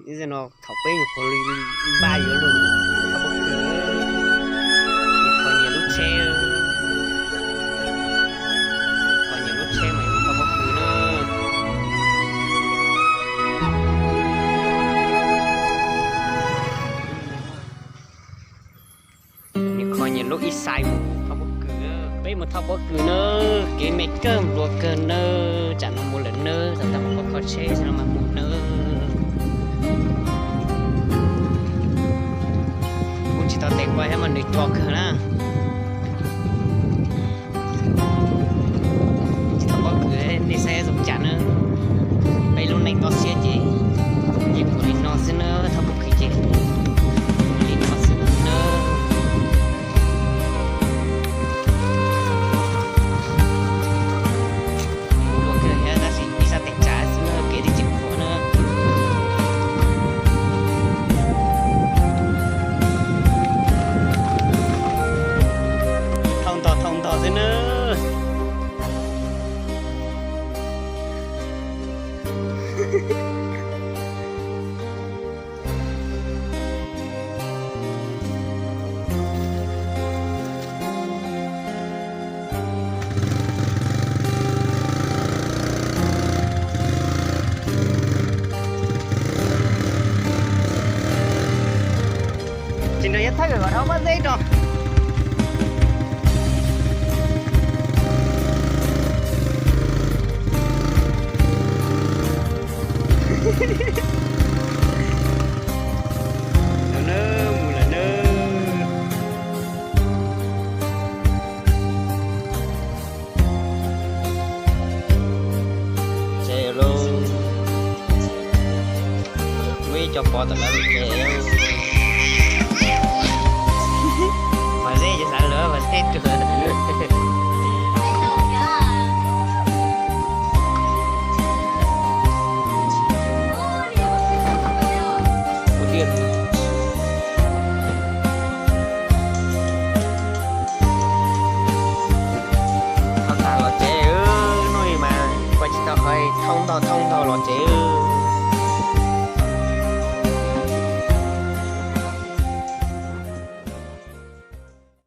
Ib zaug no thaum peb nyuam qhuav li npaj yuav luag mus thauj pob kws, nyuam qhuav nyiam lub tsheb, nyuam qhuav nyiam lub tsheb mas yuav mus thauj pob kws na. Nyuam qhuav nyiam lub ib xais mus thauj pob kws. Peb mus thauj pob kws na, kev me kawg npua kawg nawb, tsam no mus lawm nawb, tam tam mus kho kho tsheb no mas mus nawb. Kuv tsis tau tes npua thiab mas nws co kawg na. Tsis tau pob kws nej saib zoo cas na. Peb lub neej toj siab ces yeej ua li no xwb na, thauj pob kws ces ua li no xwb na. Ua kawg thiab tab sis ib sab tes tsav xwb na, kev twb tsis pom na. Thauj ntog thauj ntog xwb na. Tsis nrog yuav thawj kom dhau pob zeb rau. Mus lawm nawb, mus lawm nawb. Tsev lauj, muaj ib co pov tom lawv lub tsev. Mas zeb ces xav lawv mas zeb rau. Thauj tag los tsev, hnub no mas kuj tsis tau qhov thauj ntog thauj ntog los tsev.